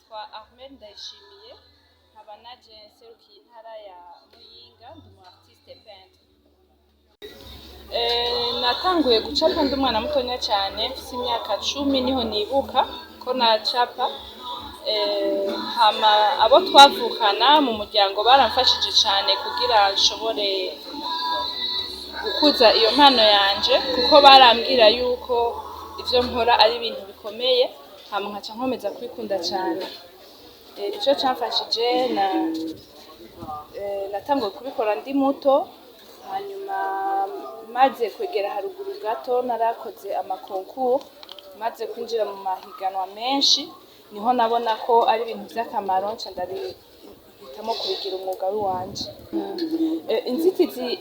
Nitwa Ahmed Ndayishimiye, nkaba naje nserukiye intara ya Muyinga, ndi umu artiste peintre. Natanguye gucapa ndi umwana mutonya cane, mfise imyaka 10 niho nibuka ko nacapa. Hama abo twavukana mu muryango baramfashije cane kugira nshobore gukuza iyo mpano yanje, kuko barambwira yuko ivyo nkora ari ibintu bikomeye, hama nkaca nkomeza kubikunda cane. Ico camfashije na natanguye kubikora ndi muto, hanyuma maze kwegera haruguru gato narakoze ama concours, maze kwinjira mu mahiganwa menshi niho nabona ko ari ibintu vy'akamaro, nca ndabihitamwo kubigira umwuga wiwanje. Inzitizi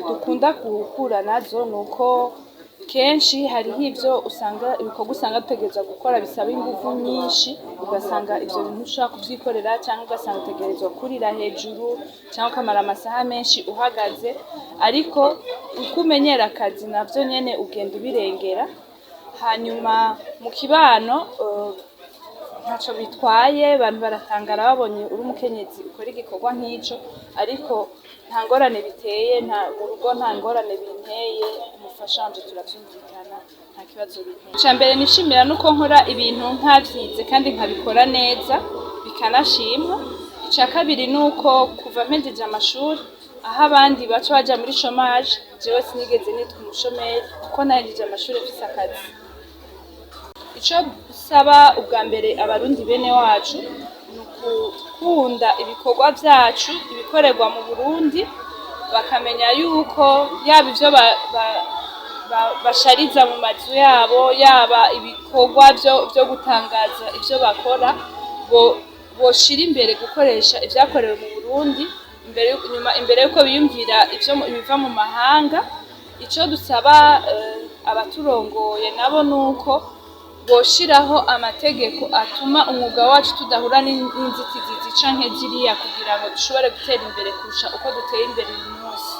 dukunda guhura nazo nuko kenshi hariho ivyo usanga, ibikorwa usanga dutegerezwa gukora bisaba inguvu nyinshi, ugasanga ivyo bintu ntushobora kuvyikorera, canke ugasanga utegerezwa kurira hejuru canke ukamara amasaha menshi uhagaze. Ariko uko umenyera akazi navyo nyene ugenda ubirengera. Hanyuma mu kibano ntaco bitwaye, abantu baratangara babonye uri umukenyezi ukora igikorwa nk'ico, ariko nta ngorane biteye, nta mu rugo nta ngorane binteye, umufasha wanje turavyumvikana, nta kibazo binteye. Ica mbere nishimira nuko nkora ibintu ntavyize kandi nkabikora neza bikanashimwa. Ica kabiri nuko kuva mpejeje amashuri, aho abandi baca baja muri chômage, jewe sinigeze nitwa umushomeri kuko nahejeje amashuri mfise akazi. Ico nsaba ubwa mbere Abarundi bene wacu ni ukukunda ibikorwa vyacu, ibikorerwa mu Burundi, bakamenya yuko yaba ivyo bashariza mu mazu yabo, yaba ibikorwa vyo gutangaza ivyo bakora, boshira imbere gukoresha ivyakorewe mu Burundi imbere, nyuma imbere yuko biyumvira ivyo ibiva mu mahanga. Ico dusaba abaturongoye nabo nuko boshiraho amategeko atuma umwuga wacu tudahura n'inzitizi zica canke ziriya, kugira ngo dushobore gutera imbere kurusha uko duteye imbere uyu munsi.